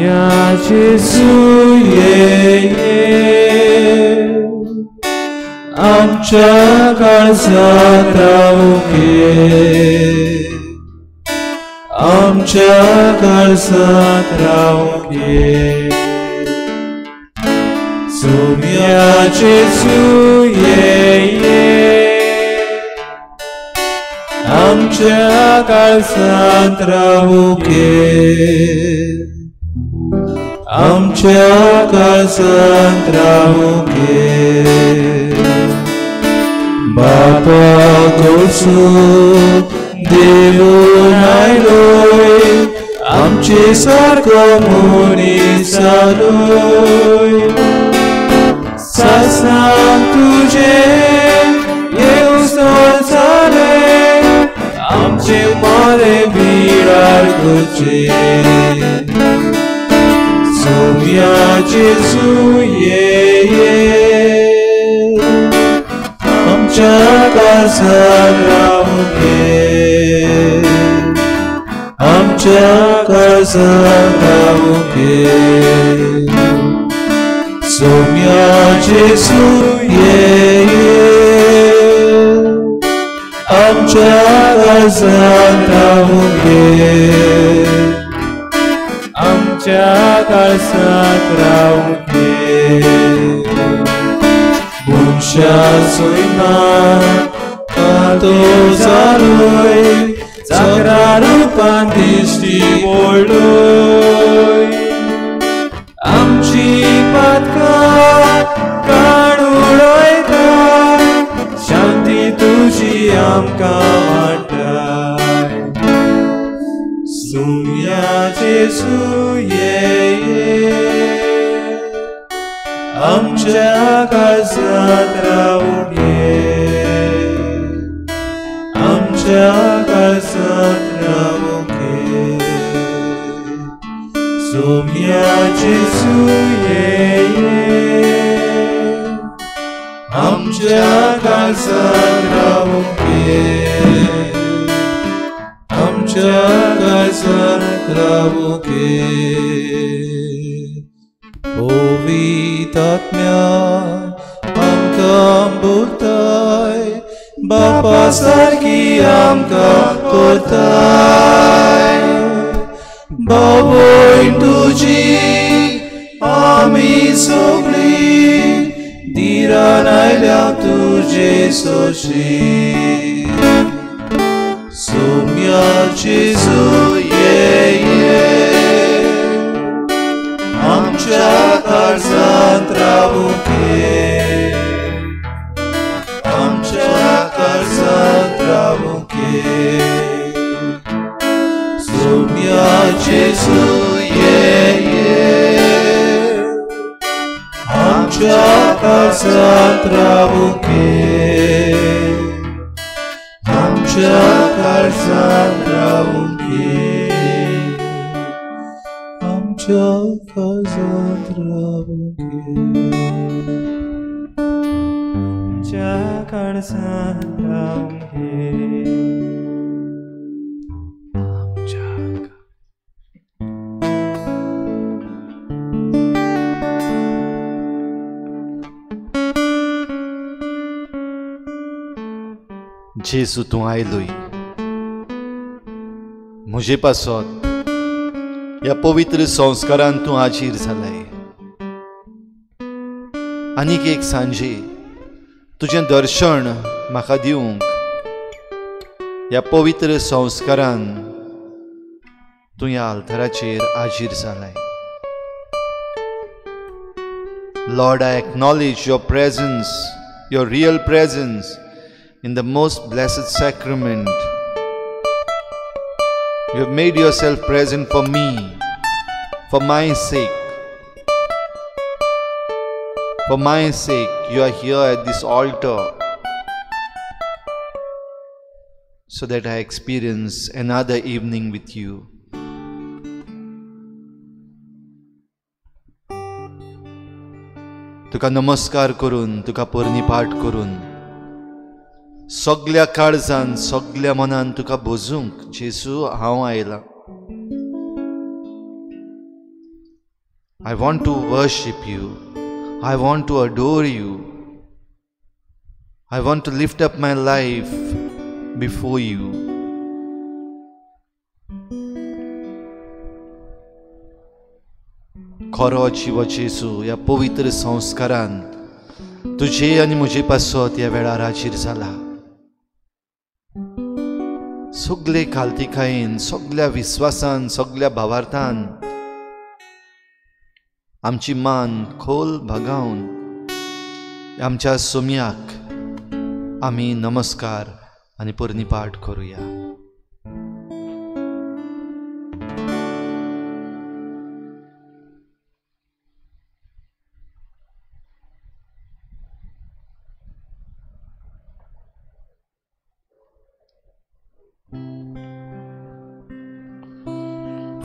सोम्या जेजू ये ये, आमच्या काळजांत रावूंक ये, आमच्या काळजांत रावूंक ये. सोम्या जेजू ये ये, आमच्या काळजांत रावूंक ये, आमच्या काळजांत रावूंक ये. बापा कडसून देवून आयलोय, आमचे सारको मनीस जालोय. सासणाक तुजें येवजण जालें, आमचे मरे बिरार करचें. सोम्या जेजू ये ये, आमच्या काळजांत रावूंक ये, आमच्या काळजांत रावूंक ये. सोम्या जेजू ये ये, आमच्या काळजांत रावूंक ये, आमच्या काळजांत रावूंक ये. मनशा सैमान कांतो जालोय, चाकरा रुपान दिश्टी पडलोय. आमची पातकां काडून उडयता, शांती तुजी आमकां वांटाय. सोम्या जेजू ये ये, आमच्या काळजांत रावूंक ये, आमच्या काळजांत रावूंक ये. सोम्या जेजू ये ये, आमच्या काळजांत रावूंक ये, आमच्या काळजांत रावूंक ये. पवित्र आत्म्या आमकां भरताय, बापा सारकी आमकां करताय. बावय तुजी आमी सगळीं धिरान आयल्या तुजे सोशी. सोम्या जेजू ये ये, आमच्या काळजांत रावूंक ये, आमच्या काळजांत रावूंक ये. सोम्या जेजू ये ये, आमच्या काळजांत रावूंक ये, आमच्या काळजांत रावूंक ये, आमच्या काळजांत रावूंक ये, आमच्या काळजांत रावूंक ये. जेजू तूं आयलोय म्हजे पासत, ह्या पवित्र संस्कारान तूं हाजीर जालाय. आनीक एक सांजे तुजें दर्शन म्हाका दिवंक ह्या पवित्र संस्कारान तूं ह्या आल्ताराचेर हाजीर जालाय. Lord, I acknowledge your presence, your real presence in the most blessed sacrament. You have made yourself present for me, for my sake. For my sake, you are here at this altar so that I experience another evening with you. तुका नमस्कार करून, तुका पोरणीपाठ करून, सगल्या काळजान सगल्या मनान तुका भोजूंक जेजू हांव आयलां. I want to worship you, I want to adore you, I want to lift up my life before you. खरो जिवो जेजू ह्या पवित्र संस्कारान तुजे आनी म्हजे पासत ह्या वेळार हाजीर जाला. सगले खालतिकायेन, सगल्या विस्वासान, सगल्या भावार्थान आमची मान खोल भागावन आमच्या सोम्याक आमी नमस्कार आनी पुर्णीपाठ करुया.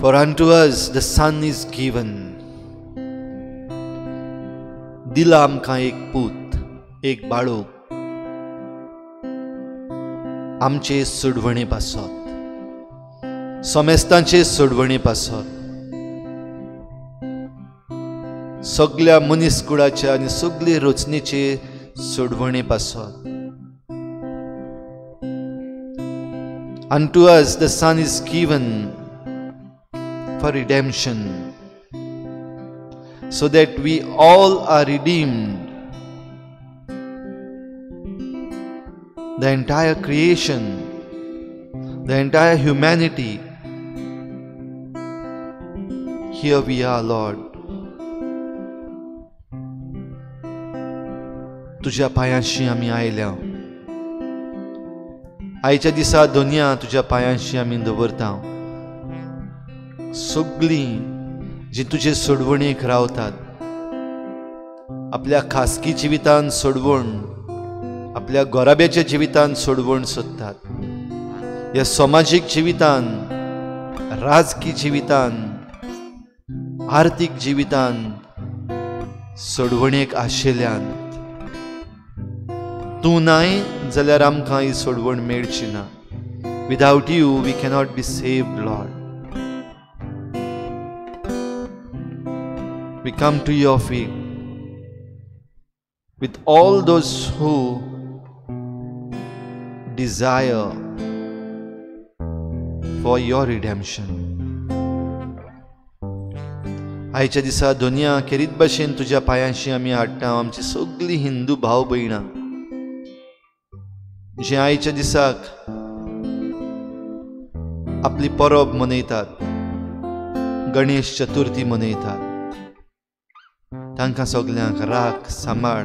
For unto us the Son is given. दिला आमकां एक पूत, एक बाळूक, आमचे सोडवणे पासत, समेस्तांचे सोडवणे पासत, सगल्या मनीस कुळाच्या आनी सगळे रचनेचे सोडवणे पासत. Unto us the Son is given for redemption, so that we all are redeemed. The entire creation, the entire humanity. Here we are, Lord. तुझ्या पायांशी आमी आयल्या. आयच्या दिसा दोनया तुझ्या पायांशी आमी दवरता. सगळीं जी तुजे सोडवणेक रावतात, आपल्या खासगी जिवितान सोडवण, आपल्या गोराब्याच्या जिवितान सोडवण सोदतात, ह्या समाजीक जिवितान, राजकी जिवितान, आर्थीक जिवितान सोडवणेक आशिल्ल्यान तूं नाय जाल्यार आमकां ही सोडवण मेळची ना. Without you we cannot be saved, Lord. We come to your feet with all those who desire for your redemption. आयच्या दिसा दोनया खेरीत भाशेन तुज्या पायांशी आमी हाडटा आमची सगळीं हिंदू भाव भयणां जे आयच्या दिसाक आपली परब मनयतात, गणेश चतुर्थी मनयतात, तांकां सगल्यांक राख, सांबाळ,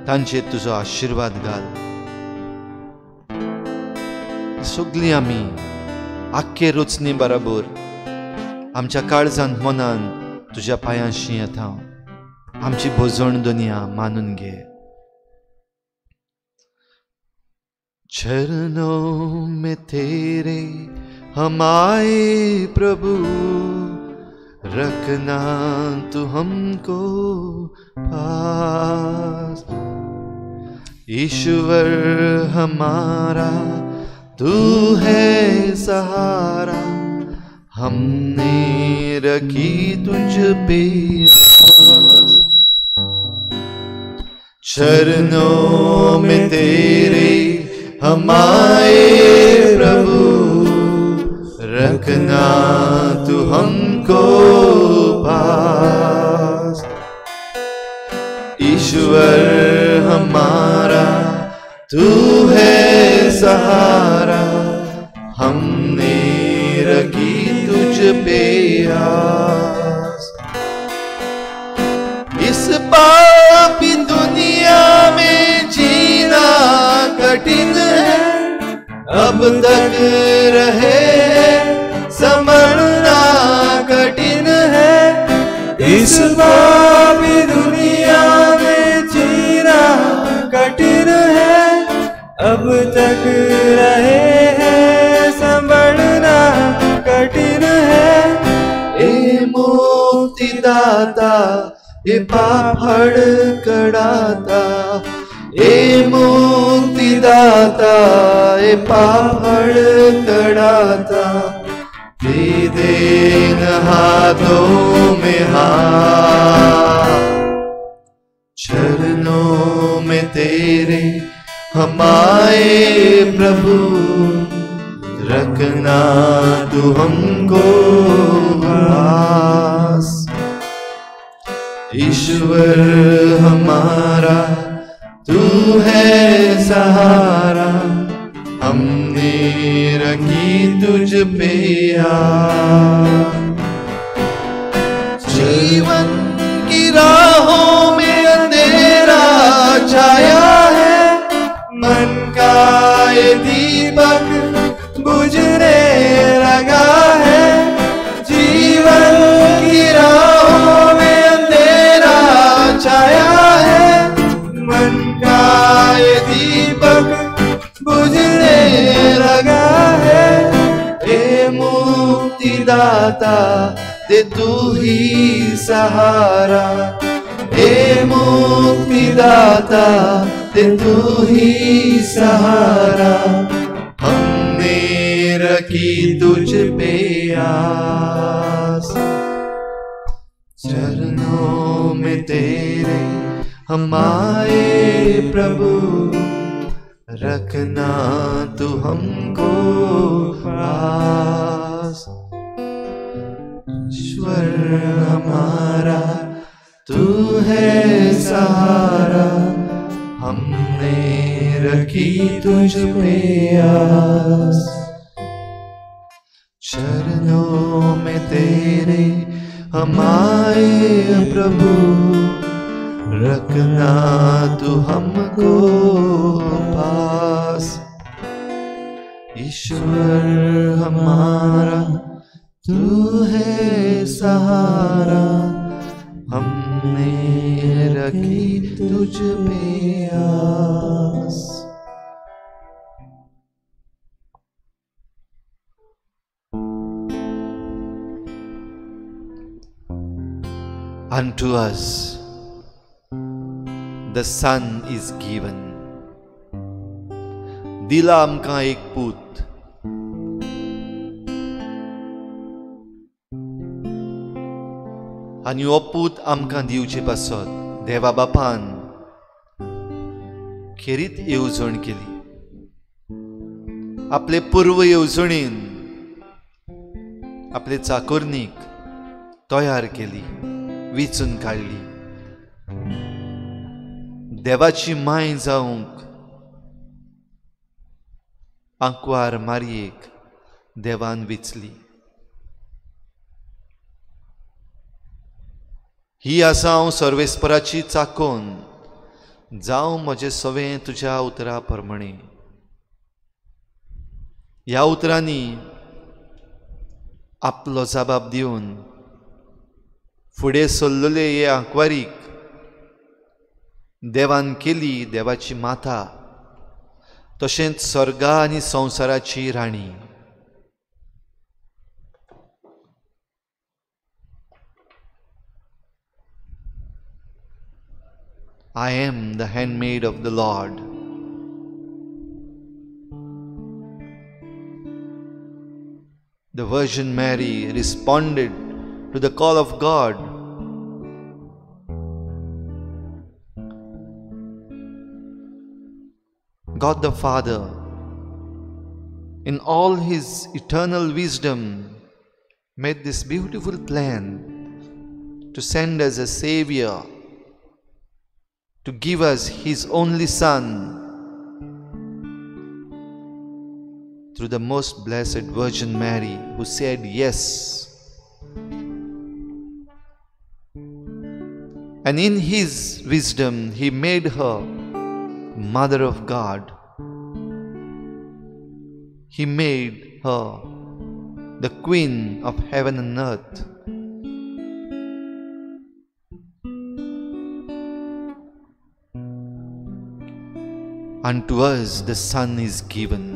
तांचेर तुजो आशिर्वाद घाल. सगळीं आमी आख्खे रचने बराबर आमच्या काळजांत मनान तुज्या पायांशी येता. आमची भोजण दुनिया मानून घे. चरणों में तेरे हम आए प्रभु, रखना तू हमको पास. ईश्वर हमारा तू है सहारा, हमने रखी तुझ पे आस. चरणों में तेरे हम आए प्रभु, रखना तू हमको पास. ईश्वर हमारा तू है सहारा, हमने रखी तुझ पे आस. इस पापी दुनिया में जीना कठिन है, अब तक रहे संभलना कठिन है. इस पापी दुनिया में जीना कठिन है, अब तक रहे हैं संभलना कठिन है. ए मुक्तिदाता, ए पाप हड़कड़ाता, ए मुक्तिदाता, ए पाप हड़कड़ाता, दे then हाथों में हाँ। चरणों में तेरे हम आए प्रभु, रखना तू हमको पास। ईश्वर हमारा तू है सहारा, हमने रखी तुझ पे आस। जीवन की राहों में अंधेरा छाया है, मन का ये दीपक बुझने लगा है। जीवन की राहों में अंधेरा छाया है, मन का ये दीपक बुझने लगा है। ए मुक्तिदाता दे तू ही सहारा, ए मुक्तिदाता दे तू ही सहारा, हमने रखी तुझ पे आस। चरणों में तेरे हम आए प्रभु, रखना तू हमको पास। ईश्वर हमारा तू है सहारा, हमने रखी तुझ पे आस। चरणों में तेरे हम आए प्रभु, रखना तू हमको पास। ईश्वर हमारा तू है सहारा, हमने रखी तुझ पे आस। Unto us the Son is given. दिला आमकां एक पूत, आनी हो पूत आमकां दिवचे पासत देवा बापान खेरीत येवजण केली. आपले पूर्व येवजणेन आपले चाकोरणीक तयार केली, विचून काडली. देवाची माय जावंक आंकवार मारयेक देवान विचली. ही आसा हांव सर्वेस्पराची चाकोन, जावं म्हजें सवें तुज्या उतरा प्रमाणे. ह्या उतरांनी आपलो जबाब दिवन फुडें सरलेले हे आंकवारीक देवान केली देवाची माता, तशेंच स्वर्गा आनी संवसाराची राणी. I am the handmaid of the Lord. The Virgin Mary responded to the call of God. God the Father, in all His eternal wisdom, made this beautiful plan to send us a Savior, to give us His only Son through the most blessed Virgin Mary, who said yes. And in His wisdom, He made her Mother of God. He made her the Queen of heaven and earth. Unto us the Son is given.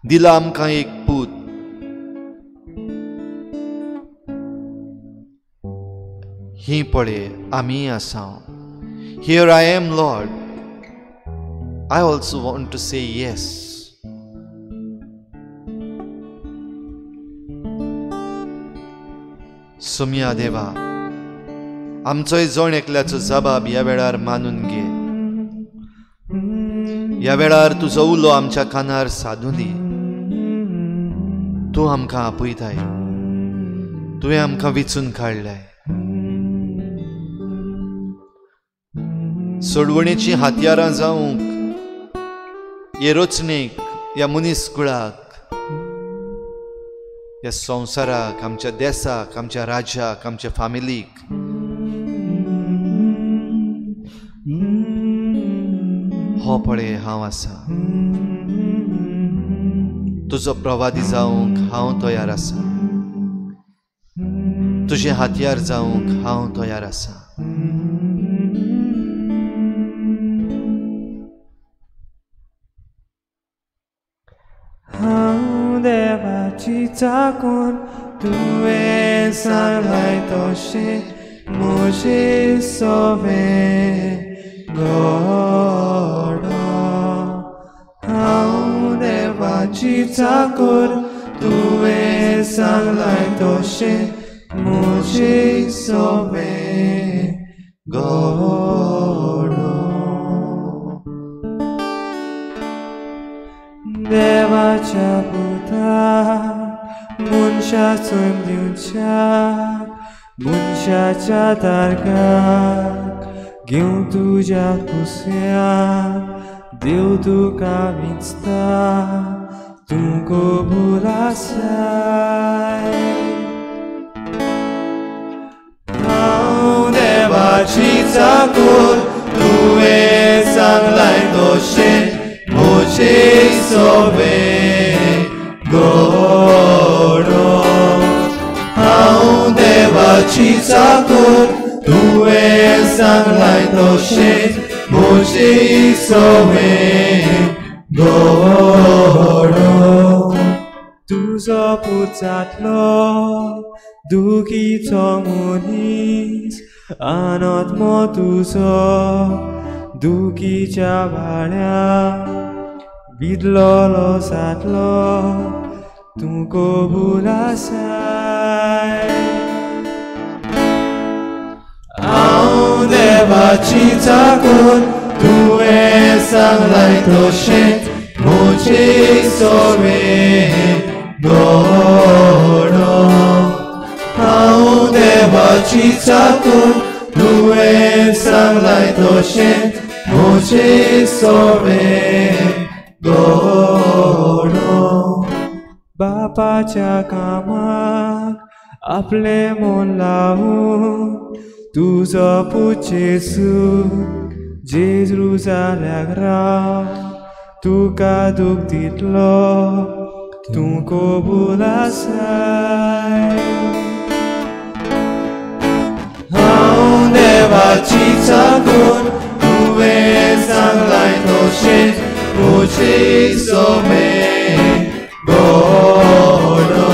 दिला आमकां एक पूत, ही पळय आमी आसा. Here I am, Lord. I also want to say yes. Somaiya देवा, आमचोय जण एकल्याचो जबाब ह्या वेळार मानून घे. ह्या वेळार तुजो उलो आमच्या कानार सादूं दी. तूं आमकां आपयताय, तुवें आमकां विचून काडल्याय. सोडवणेचीं हातयारां जावंक हे रचणेक, ह्या मनीस कुळाक, ह्या संवसाराक, आमच्या देसाक, आमच्या राज्याक, आमच्या फामिलीक हो पळय हांव आसा. तुजो प्रवादी जावंक हांव तयार आसा. तुजें हातयार जावंक हांव तयार आसा. हांव देवाची चाकून तुवें सांगलाय तशें म्हजें सवें घडो. हांव देवाची चाकूर तुवें सांगलाय तशें म्हजें सवें घडो. देवाच्या पुताक मनशा सैम दिवच्या, मनशाच्या तारकाक घेवन तुज्या कुसयाक देव तुका विंचता, तूं कबूल आसाय. हांव देवाची चाकूर तुवें सांगलाय तशें म्हजें सवें घडो. हांव देवाची चाकूर तुवें सांगलाय तशें म्हजें सवें घडो. तुजो पूत जातलो दुखीचो मनीस, आनंदमो तुजो दुखीच्या वाड्या विदलोलो जातलो, तूं कबूल आसाय. हांव देवाची चाकूर तुवें सांगलाय तशें म्हजें सवें घडो. हांव देवाची चाकूर तुवें सांगलाय तशें म्हजें सवें घडो. बापाच्या कामाक आपलें मन लावून तुजो पूत जेजू जेरुजाल्याक राव, तुका दूख दितलो, तूं कबूल आसाय. हांव देवाची चाकूर तुवें सांगलाय तशें म्हजें सवें घडो.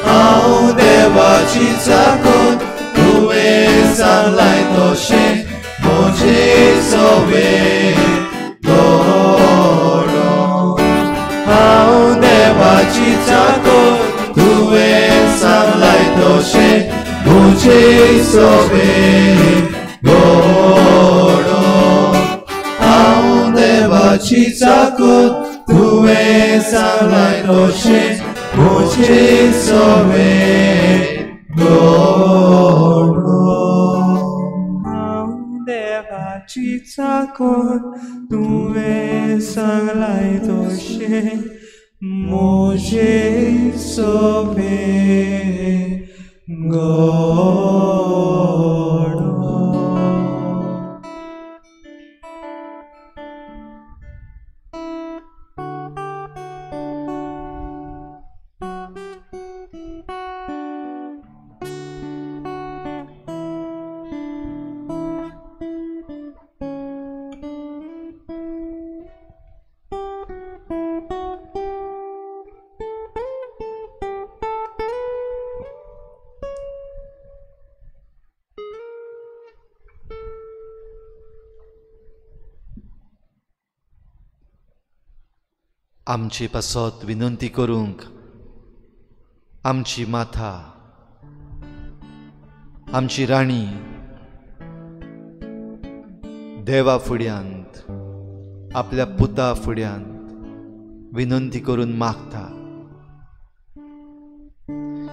हांव देवाची चाकूर तुवें सांगलाय तशें म्हजें सवें घडो. हांव देवाची चाकूर तुवें सांगलाय तशें म्हजें सवें घडो. हांव देवाची चाकूर तुवें सांगलाय तशें म्हजें सवें घडो. हांव देवाची चाकूर तुवें सांगलाय तशें म्हजें सवें घडो. आमचे पासत विनंती करूंक आमची माथा आमची राणी देवा फुड्यांत, आपल्या पुता फुड्यांत विनंती करून मागता.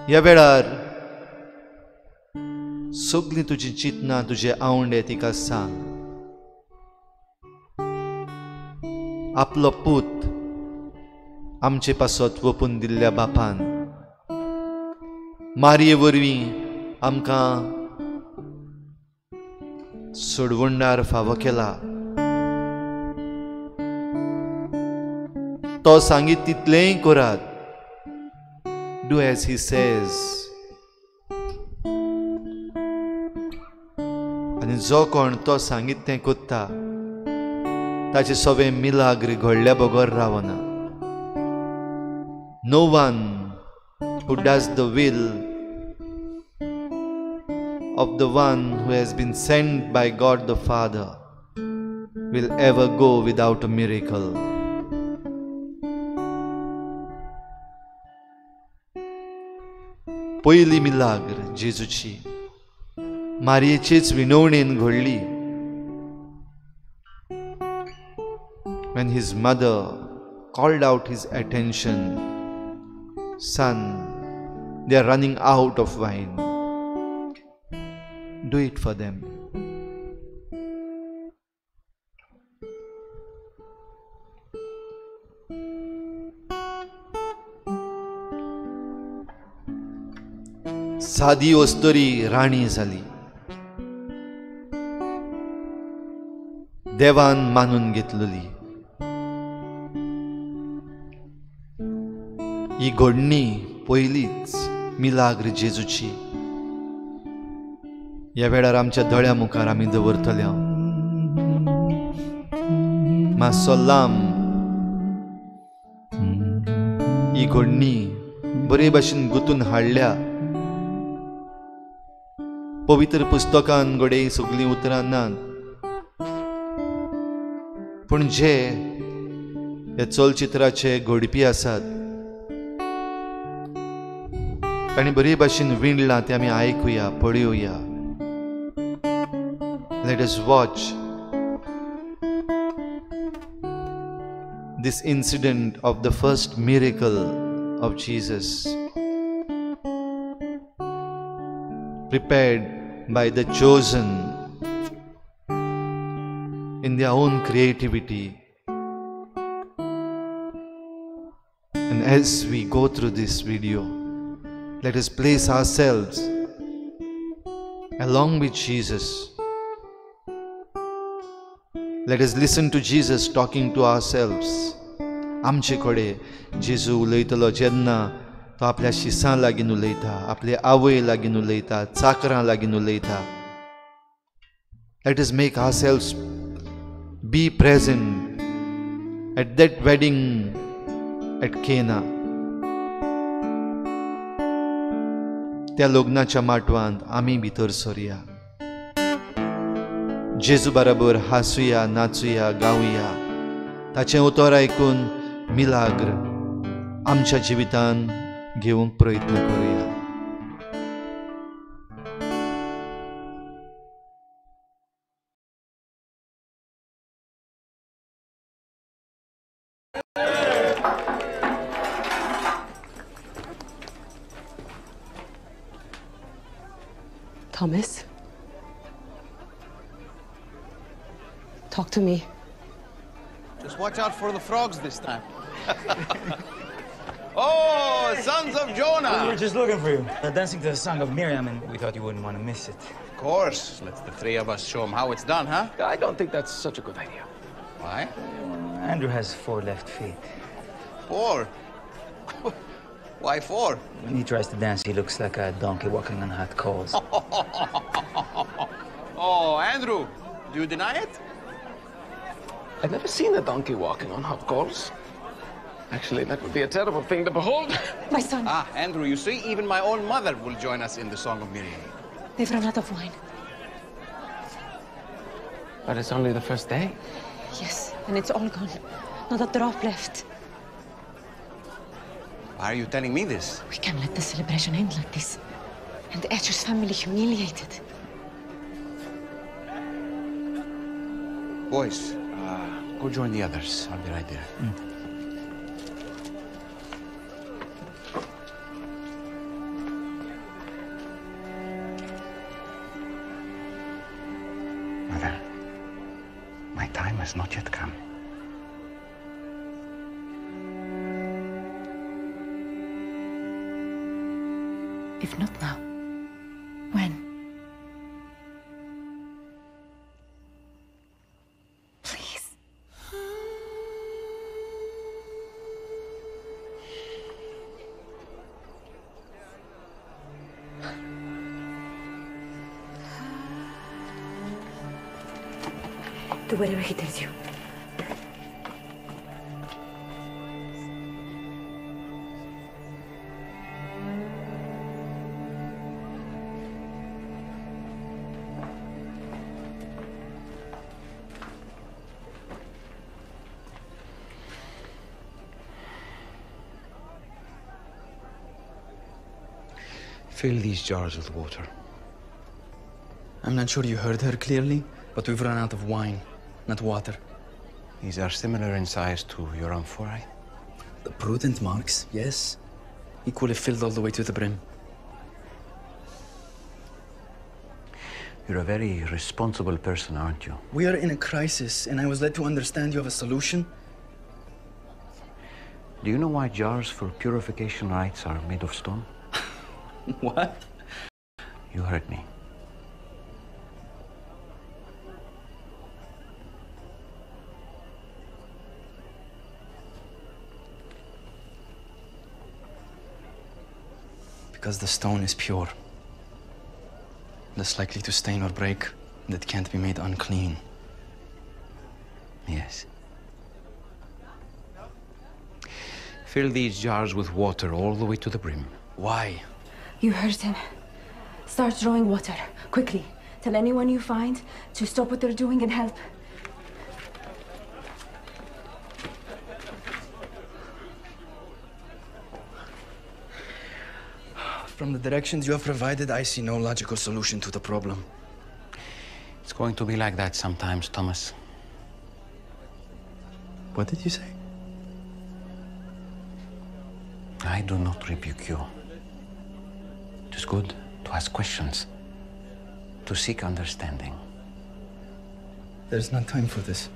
ह्या वेळार सगळीं तुजी चिंतनां, तुजे आवंडे तिका सांग. आपलो पूत आमचे पासत वपून दिल्ल्या बापान मारये वरवीं आमकां सोडवणदार फावो केला. तो सांगीत तितलेंय करात. Do as he says. आनी जो कोण तो सांगीत तें कोत्ता ताचे सगळे मिलाग्र घडल्या बगर रावना. No one who does the will of the one who has been sent by God the Father will ever go without a miracle. पयली मिलाग्र जेजूची मारयेचेच विनवणेन घडली. When his mother called out his attention, son, they are running out of wine. Do it for them. सादी अस्तुरी राणी जाली. देवान मानून घेतलेली ही घडणी पयलीच मिलाग्र जेजूची ह्या वेळार आमच्या दोळ्या मुखार आमी दवरतले. मातसो लांब ही घडणी बरे भाशेन गुंतून हाडल्या. पवित्र पुस्तकान घडये सगळीं उतरां नात, पूण जे ह्या चलचित्राचे घडपी आसात तांणी बरे भाशेन विणलां तें आमी आयकुया, पळोवया. Let us watch this incident of the first miracle of Jesus, prepared by the chosen in their own creativity. And as we go through this video, let us place ourselves along with Jesus. Let us listen to Jesus talking to ourselves. आमचे कडेन जेजू उलयतलो जेन्ना तो आपल्या शिसां लागीं उलयता, आपले आवय लागीं उलयता, चाकरां लागीं उलयता. Let us make ourselves be present at that wedding at Cana. त्या लग्नाच्या माटवांत आमी भितर सरया, जेजू बराबर हांसुया, नाचुया, गावया, ताचें उतर आयकून मिलाग्र आमच्या जिवितान घेवंक प्रयत्न करुया. Thomas, talk to me. Just watch out for the frogs this time. Oh, sons of Jonah! We were just looking for you. They're dancing to the song of Miriam, and we thought you wouldn't want to miss it. Of course. Let's the three of us show them how it's done, huh? I don't think that's such a good idea. Why? Andrew has 4 left feet. 4? Why 4? When he tries to dance, he looks like a donkey walking on hot coals. Oh, Andrew, do you deny it? I've never seen a donkey walking on hot coals. Actually, that would be a terrible thing to behold. My son. Ah, Andrew, you see, even my own mother will join us in the Song of Miriam. They've run out of wine. But it's only the first day. Yes, and it's all gone. Not a drop left. Why are you telling me this? We can't let the celebration end like this. And Asher's family humiliated. Boys, go join the others. I'll be right there. Mm. Mother, my time has not yet come. If not now, when? Please. Do whatever he tells you. Fill these jars with water. I'm not sure you heard her clearly, but we've run out of wine, not water. These are similar in size to your amphorae? The prudent marks, yes. Equally filled all the way to the brim. You're a very responsible person, aren't you? We are in a crisis, and I was led to understand you have a solution. Do you know why jars for purification rites are made of stone? What? You heard me. Because the stone is pure. Less likely to stain or break, and it can't be made unclean. Yes. Fill these jars with water all the way to the brim. Why? You heard him. Start drawing water, quickly. Tell anyone you find to stop what they're doing and help. From the directions you have provided, I see no logical solution to the problem. It's going to be like that sometimes, Thomas. What did you say? I do not rebuke you. It is good to ask questions, to seek understanding. There's not time for this.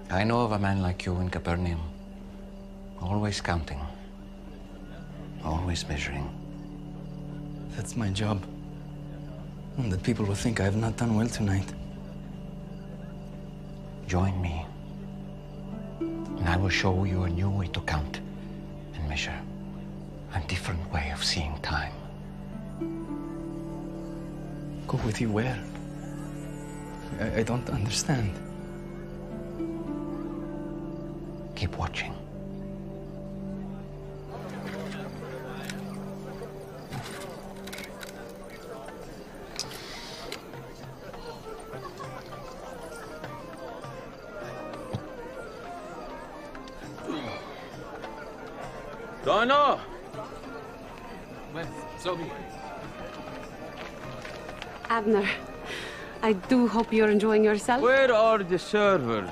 I know of a man like you in Capernaum, always counting, always measuring. That's my job. And that people will think I have not done well tonight. Join me, and I will show you a new way to count and measure, a different way of seeing time. Go with you where? I don't understand. Keep watching. Dinah! Well, so be it. Abner, I do hope you're enjoying yourself. Where are the servers?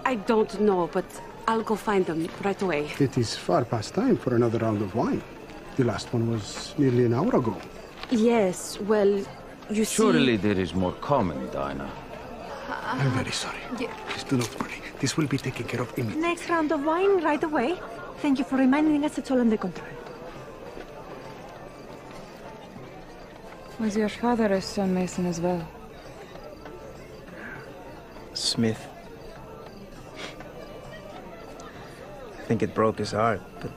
I don't know, but I'll go find them right away. It is far past time for another round of wine. The last one was nearly an hour ago. Yes, well, you see... Surely there is more coming, Dinah. I'm very sorry. Yeah. Please do not worry. This will be taken care of immediately. Next round of wine right away. Thank you for reminding us it's all under control. Was your father a stonemason as well? Smith. I think it broke his heart, but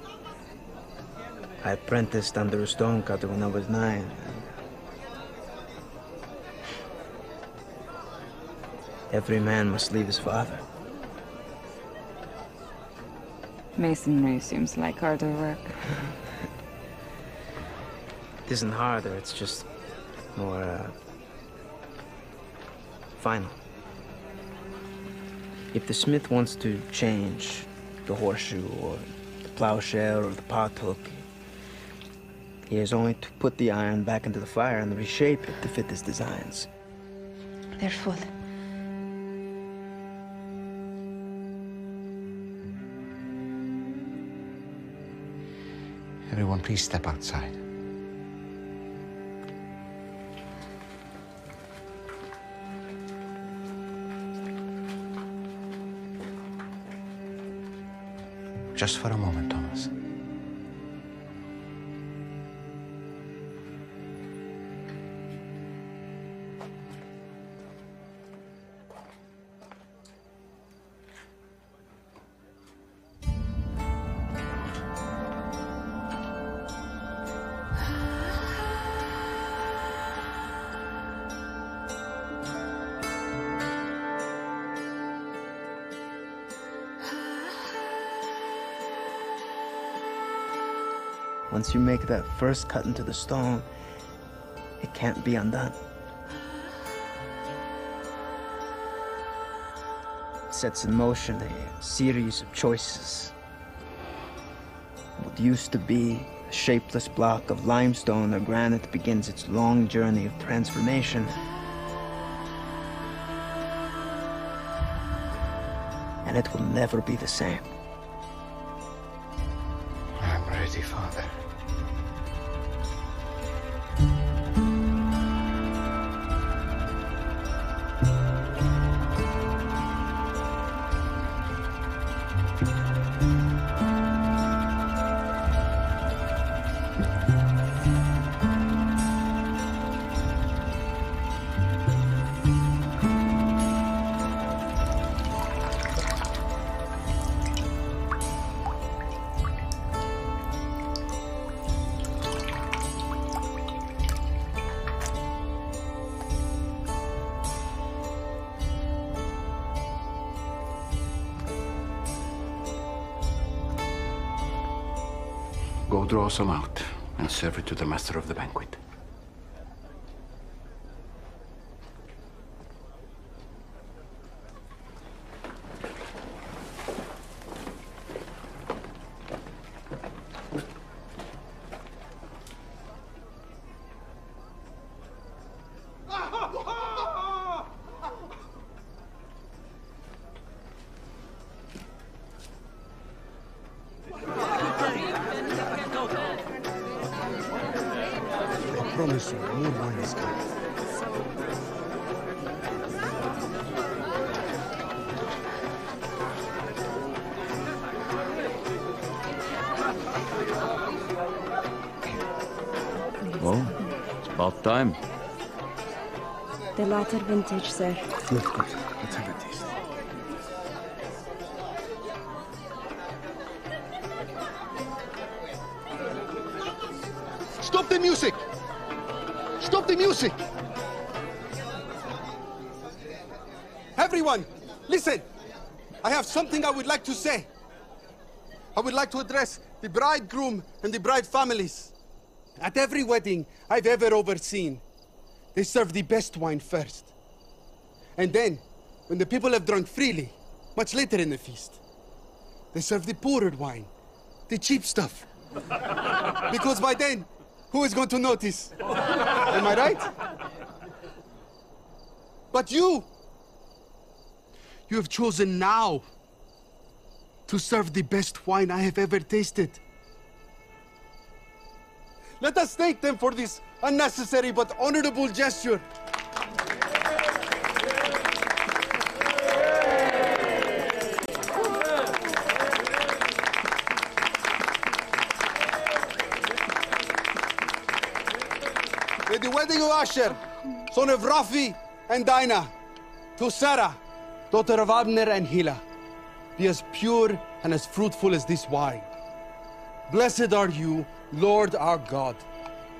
I apprenticed under a stonecutter when I was 9. And every man must leave his father. Masonry seems like harder work. It isn't harder, it's just more, final. If the smith wants to change the horseshoe or the plowshare or the pothook, He has only to put the iron back into the fire and reshape it to fit his designs. They're full. Everyone, please step outside. Just for a moment, Thomas. Once you make that first cut into the stone, it can't be undone. It sets in motion a series of choices. What used to be a shapeless block of limestone or granite begins its long journey of transformation. And it will never be the same. I'm ready, Father. Go draw some out and serve it to the master of the banquet. I promise you, more wine is coming. Well, it's about time. The latter vintage, sir. Look good. Let's have a taste. Stop the music! Stop the music! Everyone, listen! I have something I would like to say. I would like to address the bridegroom and the bride families. At every wedding I've ever overseen, they serve the best wine first. And then, when the people have drunk freely, much later in the feast, they serve the poorer wine, the cheap stuff. Because by then, who is going to notice? Am I right? But you have chosen now to serve the best wine I have ever tasted. Let us thank them for this unnecessary but honorable gesture. May the wedding of Asher, son of Rafi and Dinah, to Sarah, daughter of Abner and Hila, be as pure and as fruitful as this wine. Blessed are you, Lord our God,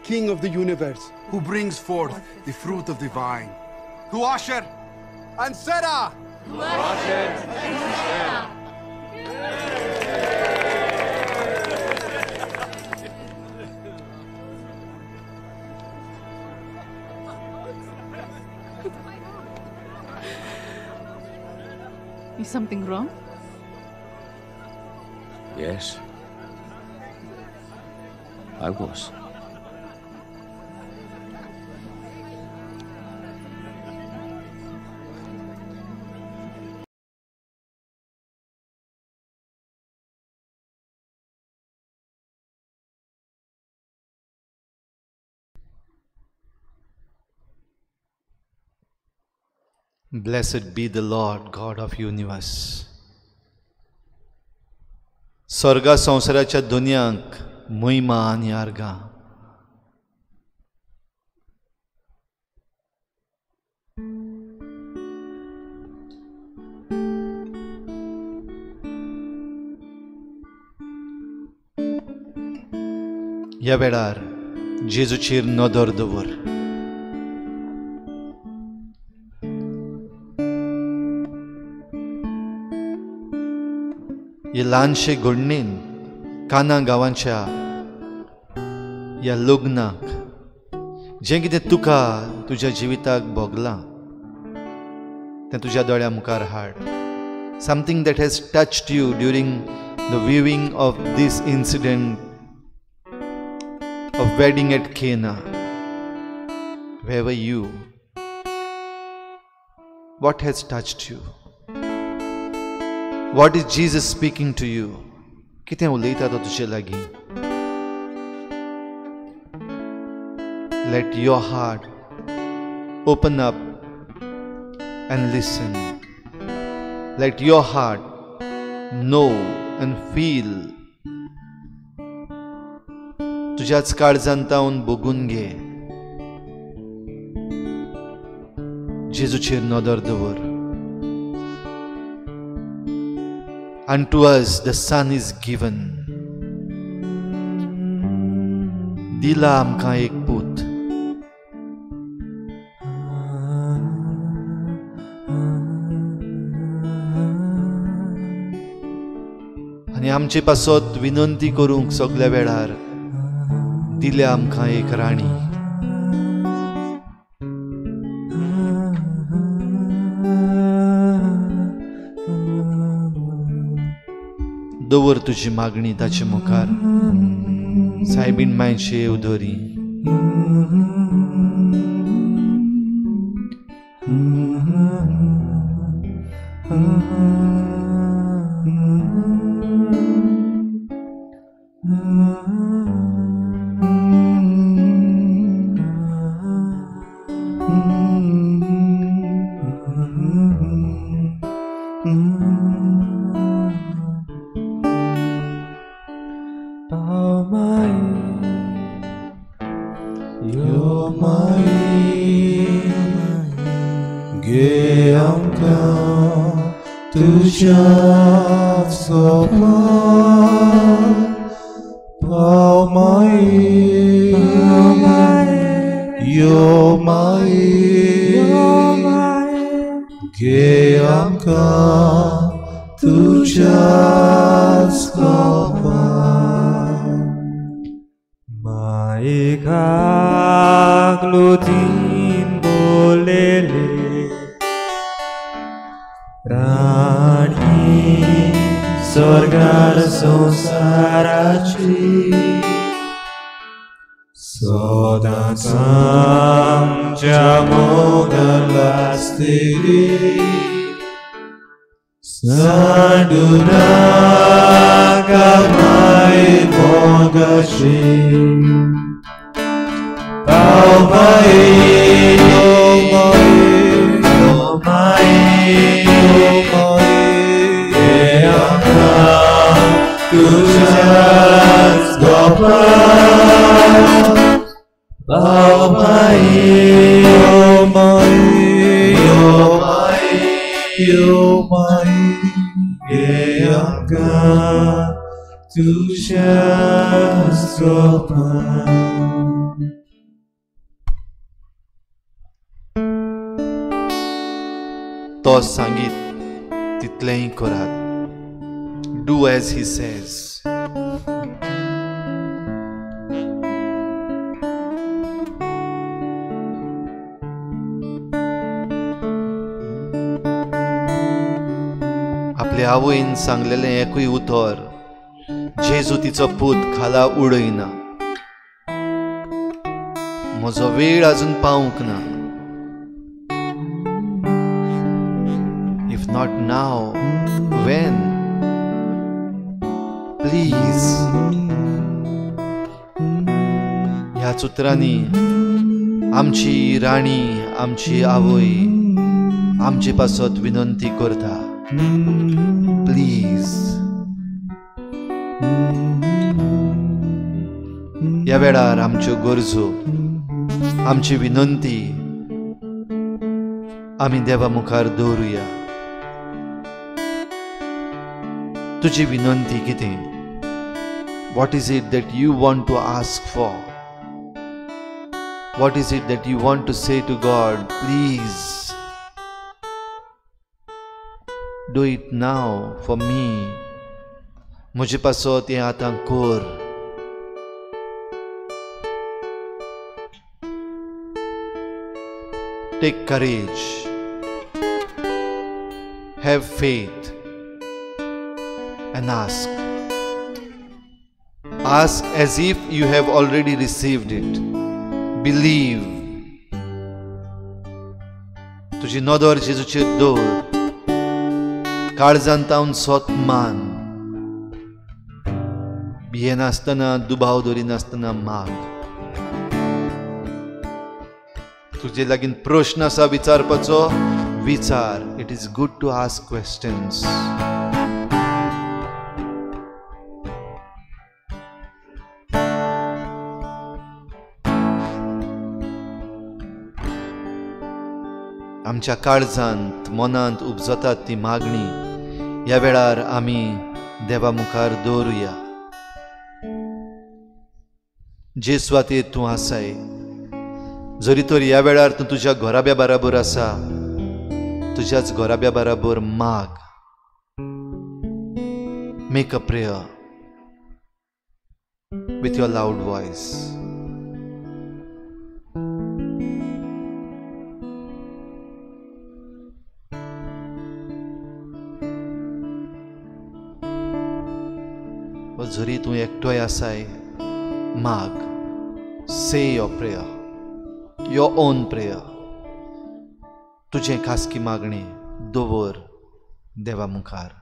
King of the universe, who brings forth the fruit of the vine. To Asher and Sarah! To Asher and Sarah! Is something wrong? Yes. I was. Blessed be the Lord God of universe. स्वर्गा संवसाराच्या दुनियांक महिमा आनी आर्गां. ह्या वेळार जेजूचेर नदर दवर. हे ल्हानशे घडणेन काना गांवांच्या ह्या लग्नाक जें कितें तुका तुज्या जिविताक भोगलां तें तुज्या दोळ्या मुखार हाड. Something that has touched you during the viewing of this incident of wedding at Cana. Where were you? What has touched you? What is Jesus speaking to you? कितें उलयता तो तुजे लागीं? Let your heart open up and listen. Let your heart know and feel. तुज्याच काळजान तावन बगून घे. जेजूचेर नदर दवर. Unto us the Son is given. दिला आमकां एक पूत. आनी आमचे पासत विनंती करूंक सगल्या वेळार दिल्या आमकां एक राणी. दवर तुजी मागणी ताचे मुखार. सायबीण मायचे येवदरी. तो सांगीत तितलेंय करात. Do as he says. आपले आवयन सांगलेलें एकूय उतर जेजू तिचो पूत खाला उडयना. म्हजो वेळ अजून पावूंक ना. If not now, when? Please. ह्याच उतरांनी आमची राणी, आमची आवय आमचे पासत विनंती करता. प्लीज ह्या वेळार आमच्यो गरजो, आमची विनंती आमी देवा मुखार दवरुया. तुजी विनंती कितें? What is it that you want to ask for? What is it that you want to say to God? Please do it now for me. म्हजे पासत हें आतां कर. Take courage, have faith and ask. Ask as if you have already received it. Believe. तुजी नदर जेजूचेर दवर, काळजान तावन सोत मान, भियेनासतना, दुबाव दवरिनासतना माग. तुजे लागीं प्रश्न आसा विचारपाचो, विचार. It is good to ask questions. आमच्या काळजांत, मनांत उपजतात ती मागणी ह्या वेळार आमी देवा मुखार दवरुया. जे सुवातेर तूं आसाय, जरी तर ह्या वेळार तूं तुज्या घराब्या बराबर आसा, तुज्याच घराब्या बराबर माग. Make a prayer with your loud voice. जरी तूं एकटोय आसाय, माग. Say your prayer, your own prayer. तुजें खासगी मागणें दवर देवा मुखार.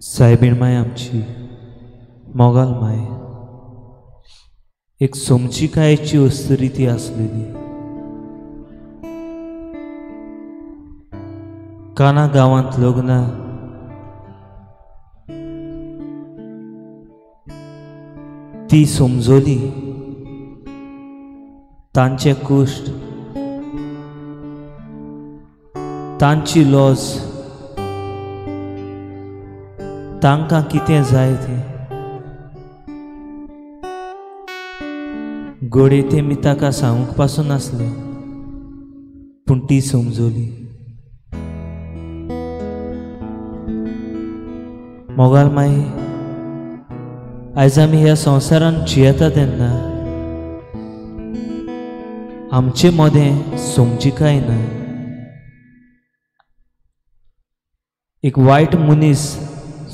सायबीण माय आमची मोगाल माय, एक समजिकायेची अस्तुरी ती आसलेली. काना गांवांत लग्नां ती समजली, तांचे कुश्ट, तांची लॉज, तांकां कितें जाय तें. घडये तें मी ताका सांगूंक पासून नासलें, पूण ती समजली. मोगाल माई, आयज आमी ह्या संवसारांत जियेता तेन्ना आमचे मदें समजिकाय ना. एक वायट मनीस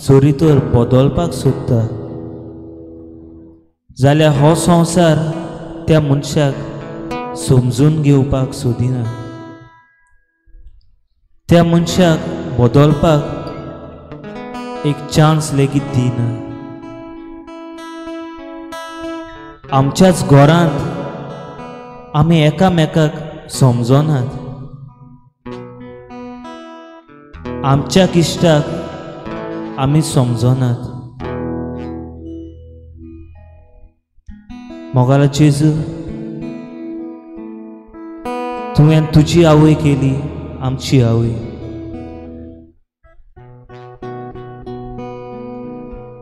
जरी तर बदलपाक सोदता जाल्यार हो संवसार त्या मनशाक समजून घेवपाक सोदिना. त्या मनशाक बदलपाक एक चान्स लेगीत दिना. आमच्याच घरांत आमी एकामेकाक समजनात, आमच्या इश्टाक आमी समजनात. मोगाला जेजू, तुवें तुजी आवय केली आमची आवय.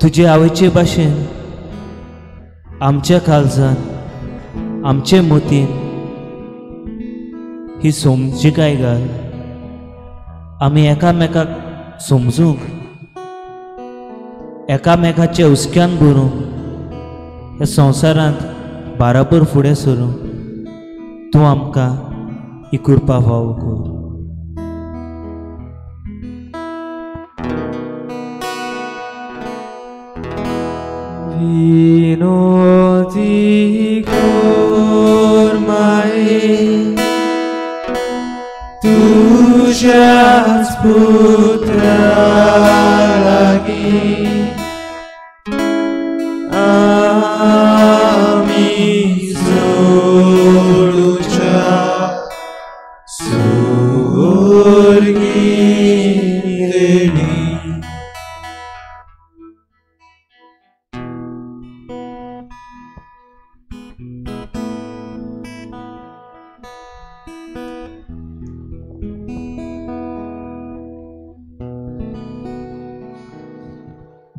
तुजे आवयचे भाशेन आमच्या काळजान, आमचे मतीन ही समजिकाय घाल. आमी एकामेकाक समजूंक, एकामेकाच्या हुस्क्यान भरूंक, ह्या संवसारांत बाराबर फुडें सरूंक तूं आमकां ही कृपा फावो कर. विनोदी कोर माये तुझ्याच पुत्रा लागीं आमी जोडुच्या सुर्गी देणी.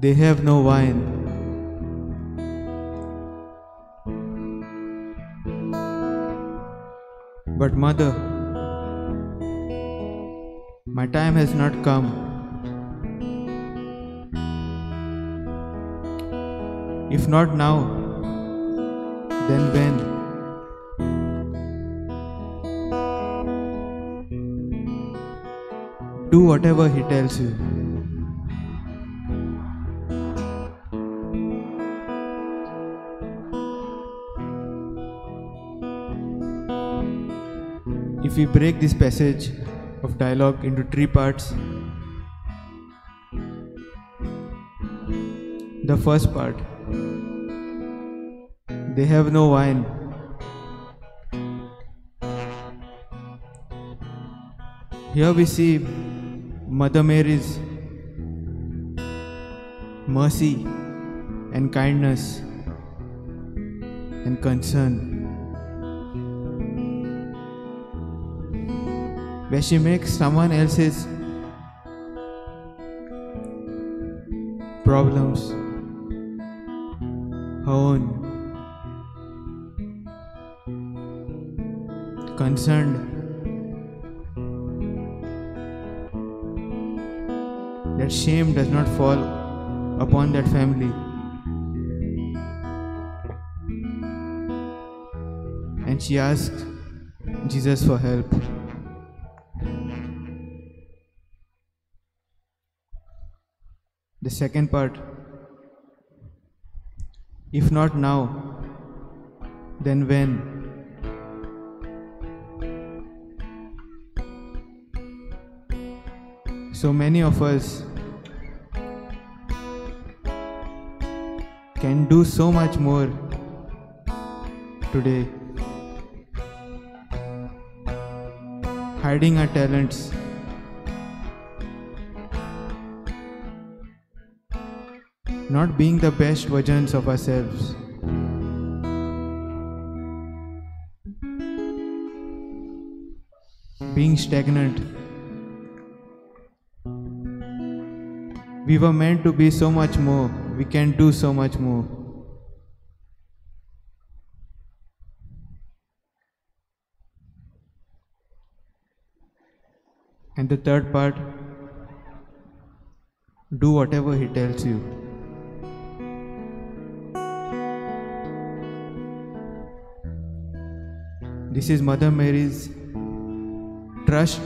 They have no wine. But mother, my time has not come. If not now, then when? Do whatever he tells you. If we break this passage of dialogue into three parts, the first part, they have no wine. Here we see Mother Mary's mercy and kindness and concern, where she makes someone else's problems her own, concerned that shame does not fall upon that family. And she asks Jesus for help. The second part, if not now, then when? So many of us can do so much more today, hiding our talents, not being the best versions of ourselves. Being stagnant. We were meant to be so much more. We can do so much more. And the third part, do whatever he tells you. This is Mother Mary's trust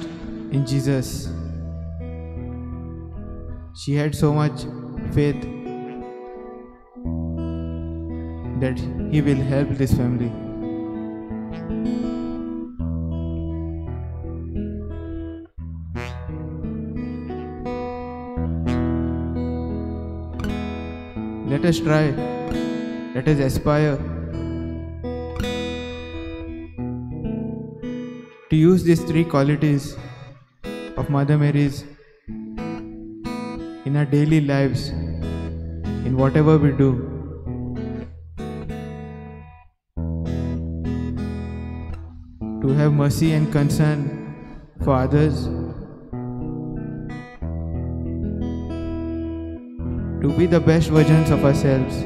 in Jesus. She had so much faith that he will help this family. Let us try, let us aspire to use these three qualities of Mother Mary's in our daily lives, in whatever we do. To have mercy and concern for others, to be the best versions of ourselves,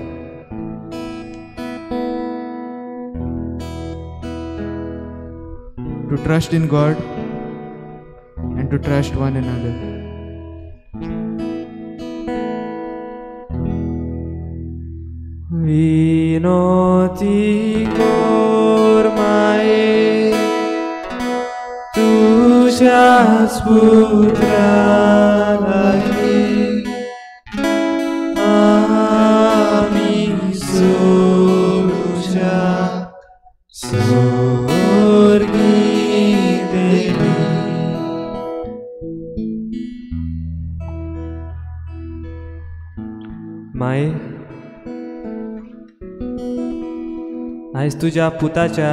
to trust in God and to trust one another. विनोती कोर माये तुझ्याच पुत्रा लागीं आमी सोडुच्या स्वर्गी देवी. माये, आयज तुज्या पुताच्या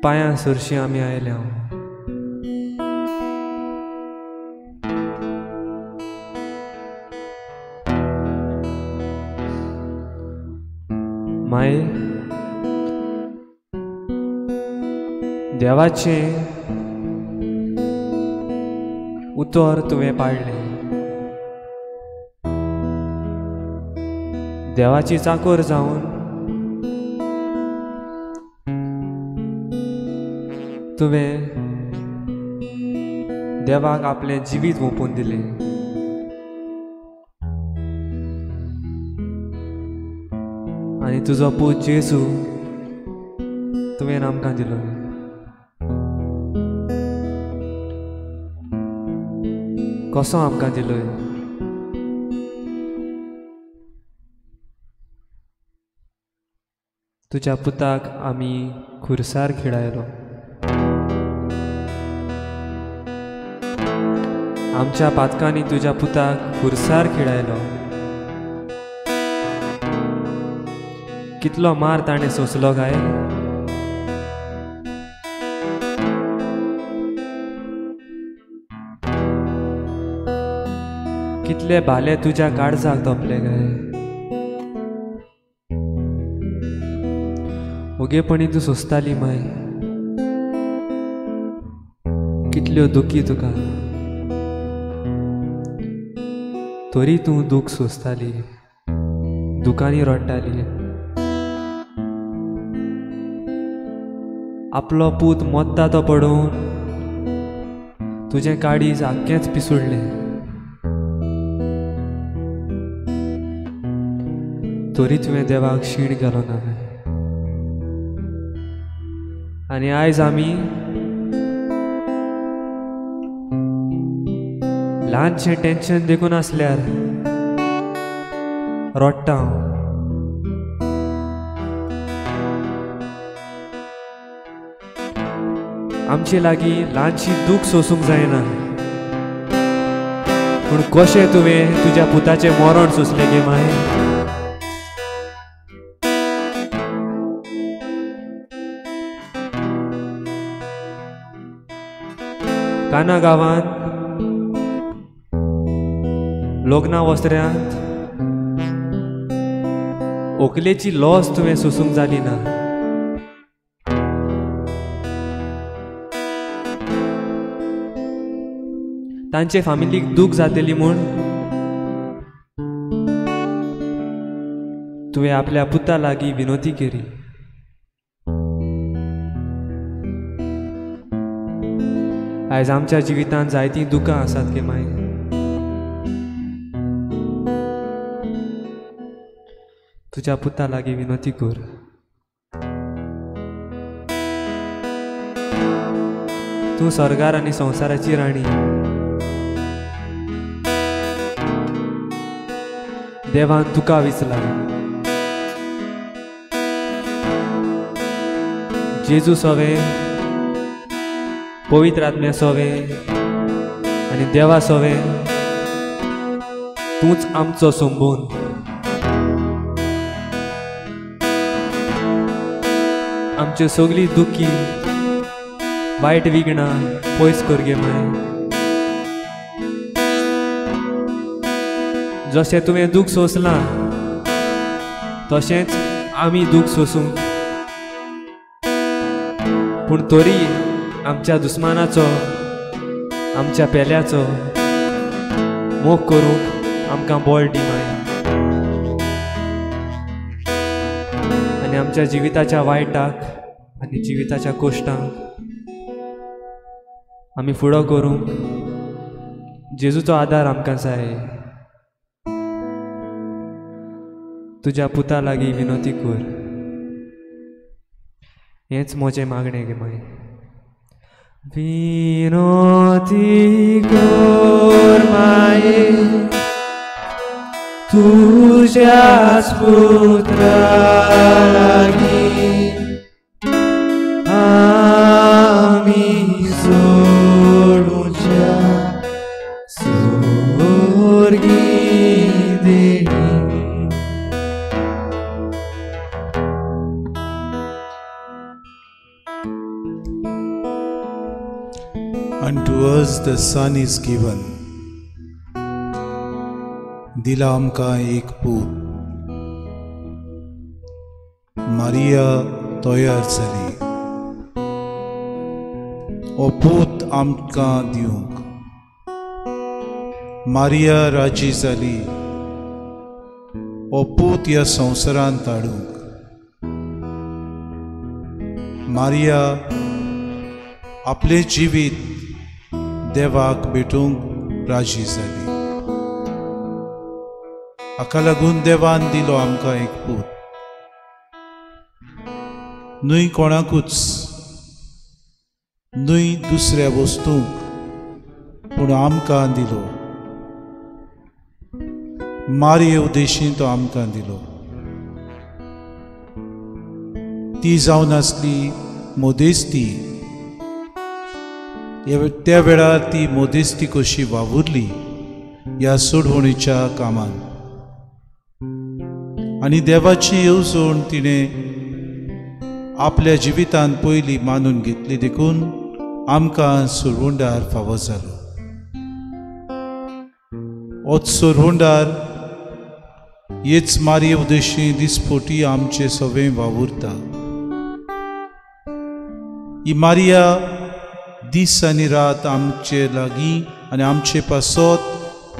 पांयां सरशीं आमी आयल्या. माये, देवाचें उतर तुवें पाळ्ळें, देवाची चाकोर जावन तुवें देवाक आपलें जिवीत ओंपून दिलें. आनी तुजो पूत जेजू तुवें आमकां दिलो. कसो आमकां दिलो? तुज्या पुताक आमी खुर्सार खिळायलो. आमच्या पातकांनी तुज्या पुताक खुर्सार खिळायलो. कितलो मार ताणें सोंसलो काय? कितले भाले तुज्या काळजाक तोपले काय? ओगेपणी तूं सोंसताली माय, कितल्यो दुखी तुका, तरी तूं दूख सोंसताली, दुकांनी रडटाली. आपलो पूत मोत्ता तो पडोवन तुजें काळीज आख्खेंच पिसुडलें. तरी तुवें देवाक शीण केलो ना. आनी आयज आमी ल्हानशें टेन्शन देखून आसल्यार रडटा. आमचे लागीं ल्हानशी दूख सोसूंक जायना, पूण कशें तुवें तुज्या पुताचें मरण सोंसलें गे माय? काना गांवांत लग्ना वस्त्र्यांत व्हंकलेची लॉस तुवें सोसूंक जाली ना. तांचे फामिलीक दूख जातली म्हूण तुवें आपल्या पुता लागीं विनोती केली. आयज आमच्या जिवितांत जायतीं दुकां आसात गे माय. तुज्या पुता लागीं विनोती कर. तूं स्वर्गार आनी संवसाराची राणी. देवान तुका विचला. जेजू सोवे, पवित्र आत्म्या सोवे आनी देवा सोवे तूंच आमचो संबून. आमच्यो सगळीं दुखी वायट विघ्नां पयस कर गे माय. जशें तुवें दूख सोंसलां तशेंच आमी दूख सोसूंक, पूण तरी आमच्या दुस्मानाचो, आमच्या पेल्याचो मोग करूंक आमकां बळ दी माय. आनी आमच्या जिविताच्या वायटाक आनी जिविताच्या कोश्टांक आमी फुडो करूंक जेजूचो आदार आमकां जाय. तुज्या पुता लागीं विनोती कर, हेंच म्हजें मागणें गे माय. विनोती कर माये तुज्याच पुत्रा लागीं आमी जोडुच्या सोर्गी देणी. Unto us the Son is given, दिला आमकां एक पूत. मारिया तयार जाली हो पूत आमकां दिवंक. मारिया राजी जाली हो पूत ह्या संवसारांत हाडूंक. मारिया आपलें जिवीत देवाक भेटूंक राजी जाली. हाका लागून देवान दिलो आमकां एक पूत. न्हय कोणाकूच, न्हय दुसऱ्या वस्तूंक, पूण आमकां दिलो. मारये उद्देशीन तो आमकां दिलो. ती जावन आसली मोदेस्ती. त्या वेळार ती मोदेस्ती कशी वावुरली ह्या सोडवणीच्या कामान आनी देवाची येवजण तिणें आपल्या जिवितांत पयली मानून घेतली, देखून आमकां सुरवुंडार फावो जालो. होच सुरवुंडार हेच मारये उद्देशी दिसपोटी आमचे सवें वावुरता. ही मारिया दीस आनी रात आमचे लागीं आनी आमचे पासत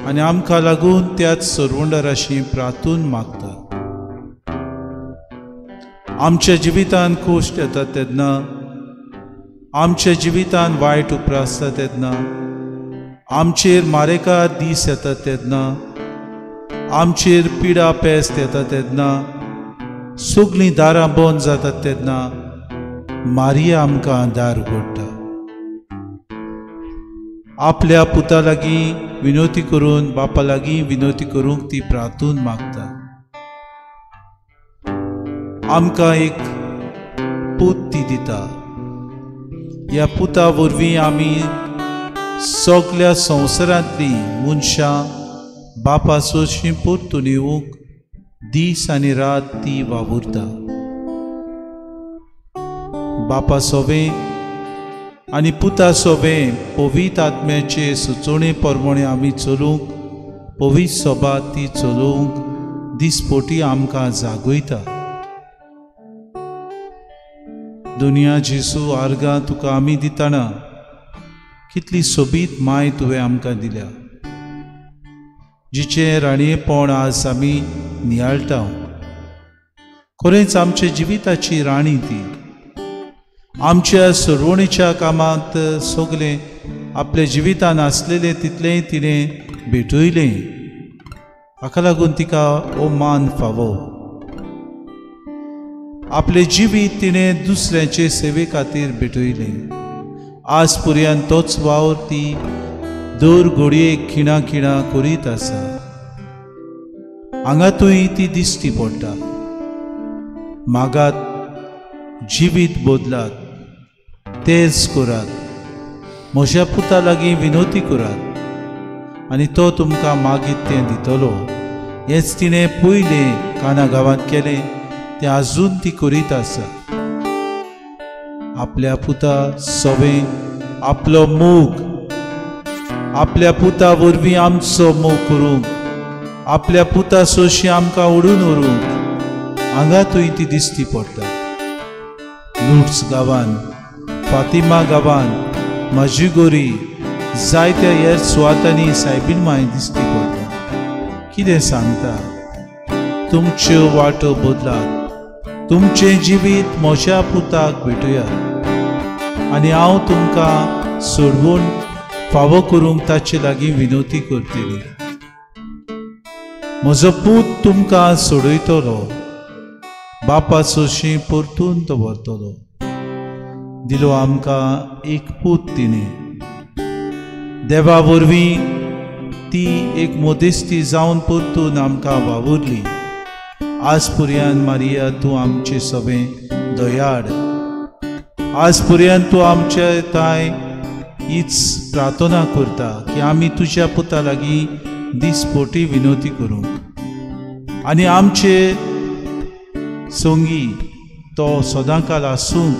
आनी आमकां लागून त्याच सरवंडाराशी प्रार्थून मागता. आमच्या जिवितांत कोश्ट येता तेन्ना, आमच्या जिवितांत वायट उप्रासता तेन्ना, आमचेर मारेकार दीस येता तेन्ना, आमचेर पिडा पेस्त येता तेन्ना, सगळीं दारां बंद जातात तेन्ना मारिया आमकां दार उगडटा. आपल्या पुता लागीं विनोती करून, बापा लागीं विनोती करूंक ती प्रार्थून मागता. आमकां एक पूत ती दिता. ह्या पुता वरवीं आमी सगल्या संवसारांतलीं मनशां बापा सोशीं परतून येवंक दीस आनी रात ती वावुरता. बापा सोवें आनी पुता सोवें पवित्र आत्म्याचे सुचोवणे प्रमाणे आमी चलूंक पवित्र सभा ती चलोवंक दिसपोटी आमकां जागयता. दुनिया जेजू आर्गां तुका आमी दितना कितली सोबीत माय तुवें आमकां दिल्या, जिचें राणयेपण आज आमी नियाळटा. खरेंच आमच्या जिविताची राणी ती. आमच्या सरवणीच्या कामांत सगलें आपल्या जिवितान आसलेलें तितलेंय तिणें भेटयलें. हाका लागून तिका हो मान फावो. आपलें जिवीत तिणें दुसऱ्यांचे सेवे खातीर भेटयलें. आज पुर्यान तोच वावर ती दर घडयेक खिणा खिणा करीत आसा. हांगातूय ती दिश्टी पडटा. मागात, जिवीत बदलात, तेज करात, म्हज्या पुता लागीं विनोती करात आनी तो तुमकां मागीर तें दितलो. हेंच तिणें पयलें काना गांवांत केलें, तें आजून ती करीत आसा. आपल्या पुता सवें आपलो मोग, आपल्या पुता वरवीं आमचो मोग करूंक, आपल्या पुता सोशी आमकां ओडून व्हरूंक हांगा थंय ती दिश्टी पडटा. लुट्स गांवान, फातिमा गांवान, मजगोरी, जायत्या हेर सुवातांनी सायबीण माय दिश्टी पडटा. कितें सांगता? तुमच्यो वाटो बदलात, तुमचें जिवीत म्हज्या पुताक भेटयात आनी हांव तुमकां सोडवून फावो करूंक ताचे लागीं विनवती करतली. म्हजो पूत तुमकां सोडयतलो, बापा सोशी परतून दवरतलो. दिलो आमकां एक पूत तिणें, देवा वरवीं ती एक मदेस्ती जावन परतून आमकां वावुरली. आज पुर्यान मारिया तूं आमचे सगळें दयाळ, आज पुर्यान तूं आमचे ताय हीच प्रार्थना करता की आमी तुज्या पुता लागीं दिसपोटी विनवती करूंक आनी आमचे संगी तो सदांकाल आसूंक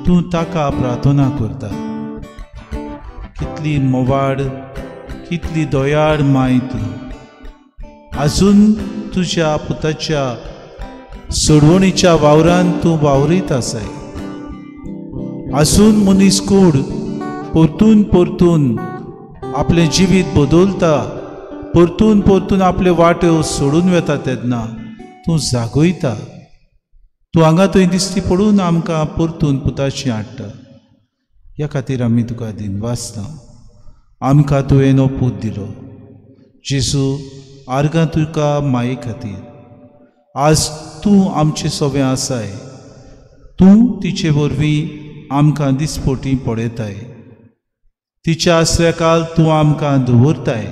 तूं ताका प्रार्थना करता. कितली मोवाड, कितली दयाळ माय तूं. आजून तुज्या पुताच्या सोडवणीच्या वावरान तूं वावरीत आसाय. आजून मनीस कूड परतून परतून आपलें जिवीत बदलता, परतून परतून आपले वाट्यो सोडून वता तेन्ना तूं जागयता. तूं हांगा थंय दिसती पडून आमकां परतून पुताशी हाडटा. ह्या खातीर आमी तुका दिनवासता. आमकां तुवें हो पूत दिलो जेजू, आर्गां तुका माये खातीर. आज तूं आमचे सगळें आसाय, तूं तिचे वरवीं आमकां दिसपोटी पळयताय. तिच्या आसऱ्याकाल तूं आमकां दवरताय.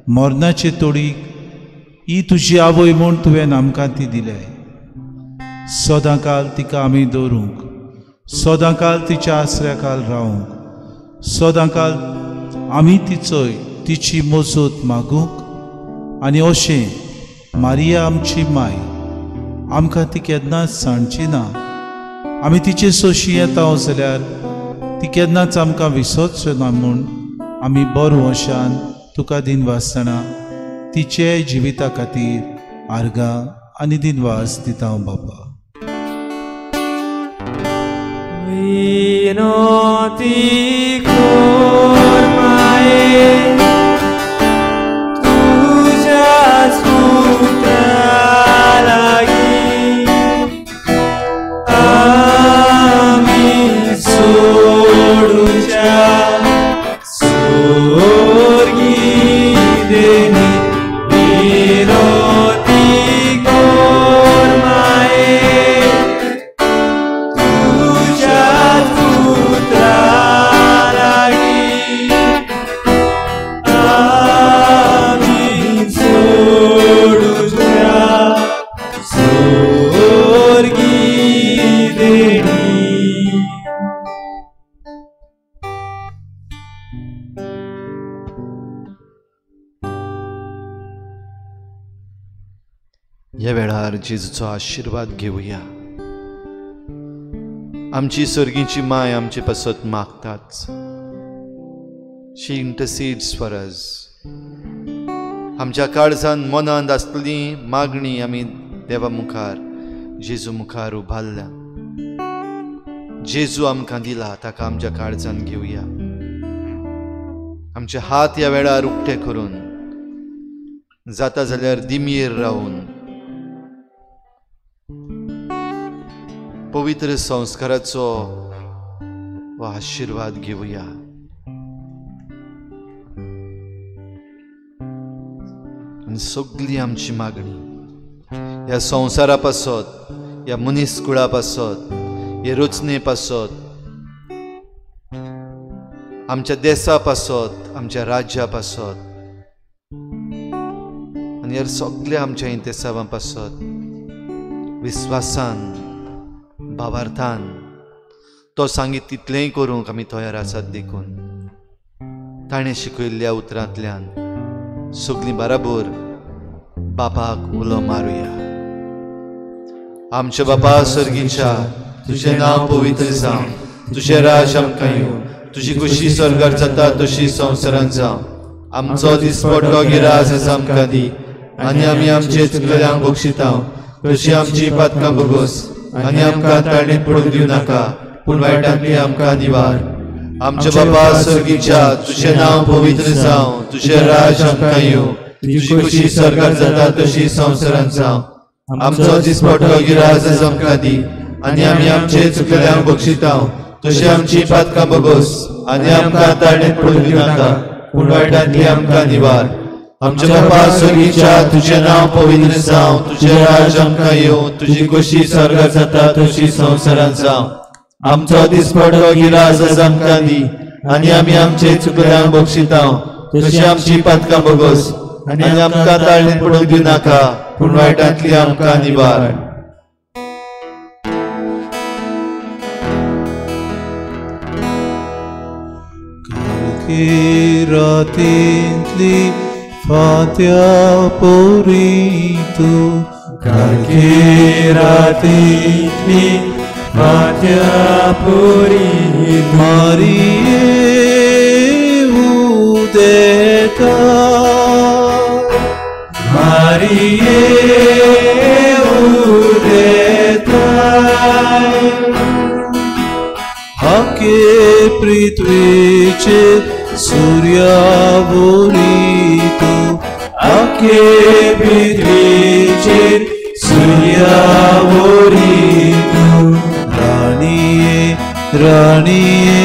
मरणाचे तोडीक ही तुजी आवय म्हूण तुवें आमकां ती दिल्याय. सदांकाल तिका आमी दवरूंक, सदांकाल तिच्या आसऱ्याकाल रावूंक, सदांकाल आमी तिचोय तिची मजत मागूंक. आनी अशें मारिया आमची माय आमकां ती केन्नाच सांडची ना. आमी तिचे सोशी येता जाल्यार ती केन्नाच आमकां विसरचो ना म्हूण आमी बरो वशान तुका दिनवासतना तिचे जिविता खातीर आर्गां आनी दिनवास दिता बाबा. विनोती कोर माये तुझ्या पुत्रा लागीं आमी सोडुच्या सोर्गी देणी. विनोती कोर माये तुझ्या पुत्रा लागीं आमी सोडुच्या सोर्गी देणी. ह्या वेळार जेजूचो आशिर्वाद घेवया. आमची सर्गीची माय आमचे पासत मागताच. She intercedes for us. आमच्या काळजान मनांत आसतली मागणी आमी देवा मुखार, जेजू मुखार उबारल्या. जेजू आमकां दिला ताका आमच्या काळजान घेवया. आमचे हात ह्या वेळार उक्ते करून, जाता जाल्यार दिमयेर रावून पवित्र संस्काराचो हो आशिर्वाद घेवया. आनी सगळी आमची मागणी ह्या संवसारा पासत, ह्या मनीस कुळा पासत, हे रचने पासत, आमच्या देसा पासत, आमच्या राज्या पासत आनी ह्या सगळ्या आमच्या इंतेसांवां पासत विस्वासान, भावार्थान तो सांगीत तितलेंय करूंक आमी तयार आसात. देखून ताणें शिकयल्ल्या उतरांतल्यान सगळीं बराबर बापाक उलो मारुया. आमच्या बापा सर्गीच्या, तुजें नांव पवित्र जावं, तुजें राज आमकां येवं, तुजी खुशी स्वर्गार जाता तशी संवसारांत जावं. आमचो दिसपट्टो गिरास आसा आमकां दी आनी आमी आमचे चुकलेल्यांक बक्षिता तशी आमची पातकां भोगोस आनी आमकां ताळणीत पडूंक दिवं नाका, पूण वायटांतली आमकां निवार. आमच्या बापा सर्गीच्या, तुजें नांव पवित्र जावं, तुजें राज आमकां येवं, तुजी खुशी स्वर्गार जाता तशी संवसारांत जावं. आमचो दिसपटो गिरास आमकां दी आनी आमी आमचे चुकल्यांक बक्षिता तशी आमची पातकां बगोस आनी आमकां ताळणेंत पडूंक दिनाका पूण वायटांतली आमकां निवार. आमच्या बापा स्वर्गीच्या तुजें नांव पवित्र जावं, तुजें राज आमकां येवं, तुजी खोशी स्वर्गात जाता तशी संवसारांत जावं. आमचो दिसपटो गिरास आमकां दी आनी आमी आमचे चुकल्यांक बक्षिता तशी आमची पातकां बगोस आनी आमकां ताळणेंत पडूंक दिनाका पूण वायटांतली आमकां निवार. रातींतली फांत्या पोरी तूं, काळखे रातींतली फांत्या पोरी, मारिये उदेता, मारिये उदेता, हाके पृथ्वीचे सूर्या वरी तूं, आखे पृथ्वीचेर सूर्या वरी तूं, राणये राणये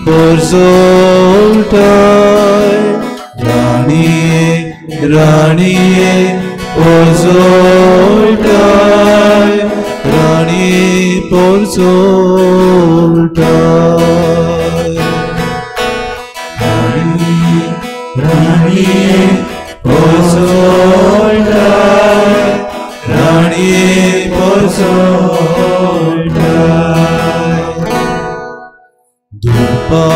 पोरजोळटाय, राणये राणये पोरजोळटाय, राणये पोरजोळटाय, राणये पोरजोळटाय, राणये पोरजोळटाय. धुपा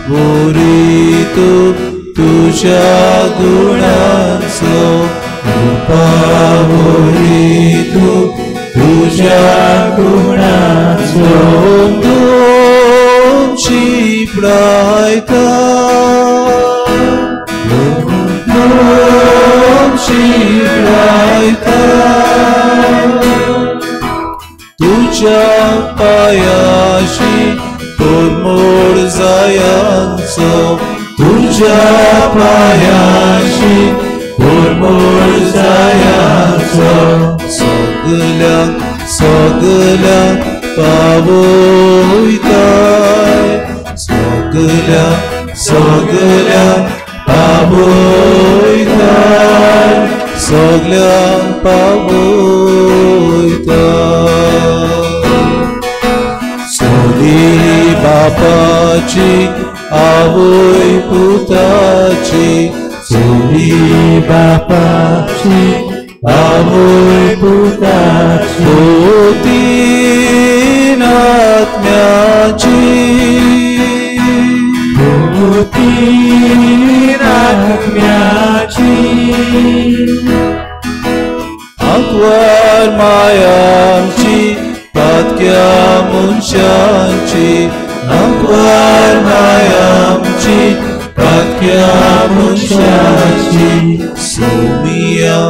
वरी तूं तुज्या गुणांचो, धुपा वरी तूं तुज्या गुणांचो, दोन शिंपडायता, शिंपडायता, तुज्या पायाशी तोडमोड जायांचो, तुज्या पायाशी तोडमोड जायांचो, सगल्यांक सगल्यांक पावयताय, सगल्यांक सगल्यांक पावयताय, सगल्यांक पावयताय. चली बापाची आवय पुताची, चली बापाची आवय पुताची, तीन आत्म्याची, तीन आत्म्याची, आंकवार मायांची पातक्या मनशांची, आंकवार मायांची पातक्या मनशांची, सोमिया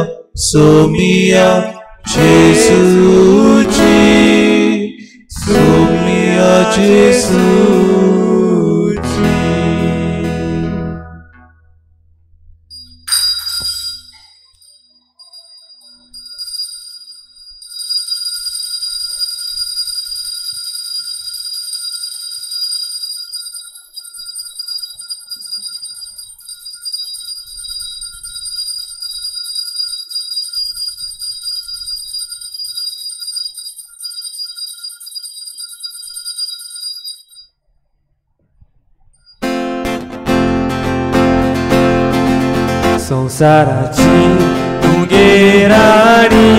सोमिया जेसूची, सोमिया जेसूची. संवसाराची तुगे राणी,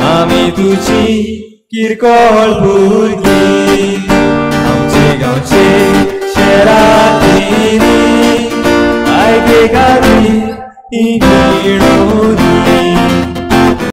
आमी तुजी किरकोळ भुरगीं, आमचे गांवचे शेरांनी आयके खातीर ही मिळोवनी.